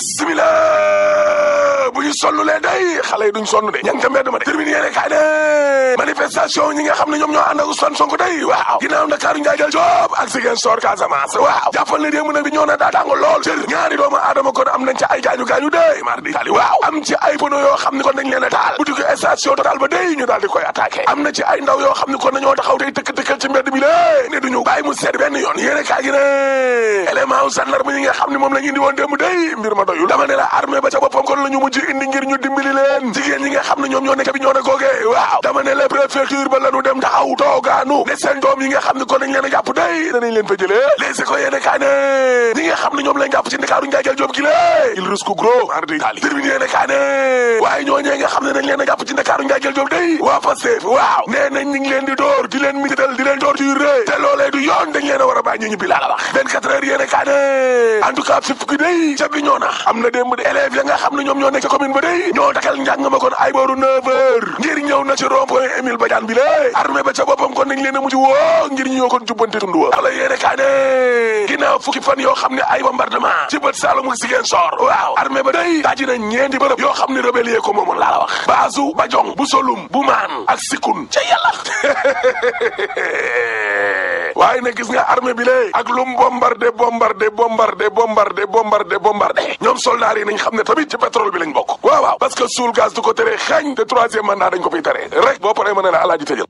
bismillah bu ñu sonnulee day xale yi duñ sonn de ña ngi ca mbedd ma de terminé yéene kaay ne manifestation ñi nga xam ne ñoom ñoo ànd ak Ousmane Sonko day waaw ginnaaw Ndakaaru Ndiaye jël Joob ak Ziguinchor Casamance waaw jàppal ne démb nag bi ñoo na daa tàngo lool cër ñaari doomu aadama kon am nañ ci ay gaañu-gaañu day mardi tali waaw am ci ay pono yoo xam ne kon dañ leen a taal boutique station Total ba day ñu daal di koy attaqué am na ci ay ndaw yoo xam ne kon nañoo taxaw tey tëkk-tëkkal ci mbedd bi lé ne duñu bàyyi mu seet benn yoon yéene kaay gi ne élément wu gendarme yi nga xam ne moom lañ indi woon démb day mbir ma doyul dama ne la armée ba ca boppam kon la ñu mujj indi ngir ñu dimbali leen jigéen ñi nga xam ne ñoom ñoo nekk bi ñoo ne googee waaw dama ne la préfecture ba la ñu dem taxaw toogaanu ne seen doom yi nga xam ne kon dañ leen a jàpp day danañ leen fa jëlee les écoles yéene kaay ne ñi nga xam ne ñoom lañ jàpp ci Ndakaaru Ndiaye jël Joob gi lé il risque gros mardi tali terminé yéene kaay ne waaye ñooñee nga xam ne dañ leen a jàpp ci Ndakaaru Ndiaye jël Joob day waa Pastef waaw nee nañ ñi ngi leen di door di leen mitital di leen torturer te loolee du yoon dañ leen a war a bàyyi ñu ñibbi laa la wax 24 heures yéene kaay ne en tout cas fipp gi day ca bi ñoo na am na démb de élèves ya nga xam ne ñoom ñoo nekk ca commune ba day ñoo dakal njàng ma kon ay booru 9 heures ngir ñëw na ci rond-point Émile Badiane bi lé armée ba ca boppam kon nañ leen a mujj woo ngir ñu ñoo kon jubbanti tund wa ala yéene kaay ne ginnaaw fukki fan yoo xam ne ay bombardement ci bët Saalum ak Ziguinchor waaw armée ba day daaji na ñeenti bërëb yoo xam ne rebelle ko moomoon laa la wax baasu Bajong bu Solum bu Maan ak Sikun ca yàlla waaye ne gis nga armée bi lé ak lum bombardé ñoom soldats yi nañ xam ne tamit ci pétrole bi lañ bokk waaw parce que suul gaz du ko tere xeeñ te troisième mandat dañ ko fiy tere rek boo paree mën na la alaaji tëjal